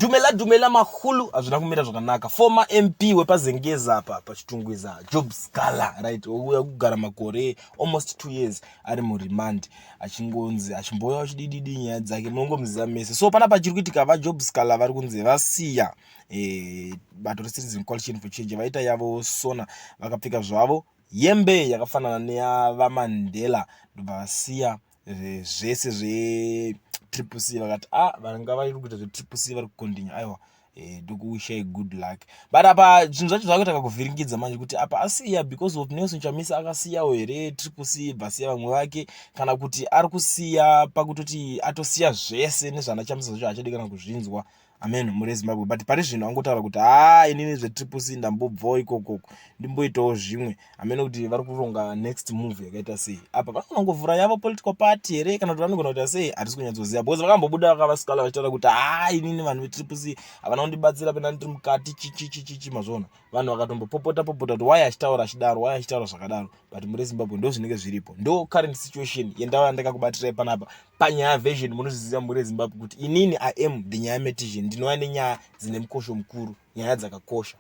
Dumela dumela mahulu, hazvina kumira zvakanaka. Former MP wepaZengeza apa paChitungwiza, Job Sikhala, right, ouya kugara makore almost 2 years ari muremand, achingonzi achimbouya achidididi nyaya dzake, munongomuziva mese. So panapa chiri kuitika, vaJob Sikhala vari kunzi vasiya bato reCitizen Coalition for Change, vaita yavo sona, vakapfeka zvavo yembe yakafanana neyavaMandela, ndobva vasiya zvese zveTriple C. Vakati a ah, vanga vari kuita zveTriple C vari kucontinue. Aiwa, ndokuwishai good luck. But apa zvinhu zvacho zvakuita kakuvhiringidza manje, kuti apa asiya because of Nelson Chamisa akasiyawo here Triple C, bvasiya vamwe vake, kana kuti ari kusiya pakutoti atosiya zvese nezvana Chamisa zvacho, hachadi kana kuzvinzwa. Amen, muri Zimbabwe. But pari zvino angotaura kuti haa, inini zveTriple C ndambobvawo ikokoko, ndimboitawo zvimwe. Amene kuti vari kuronga next move yakaita sei. Apa vanogona kungovhura yavo political party here, kana kuti vanogona kuita sei, hatisi kunyatsoziva, because vakambobuda vakavaSikhala vachitaura kuti haa, inini vanhu veTriple C havana kundibatsira pena ndiri mukati, chichichichichi. Mazvona, vanhu vakatombopopota popota kuti why achitaura achidaro, why achitaura zvakadaro. But muri Zimbabwe, ndo zvinenge zviripo, ndo current situation yendava yandakakubatirai panapa panyaya version. Munozviziva muri Zimbabwe kuti inini I am the nyaya metician, ndinouya nenyaya dzine mukosho mukuru, nyaya dzakakosha.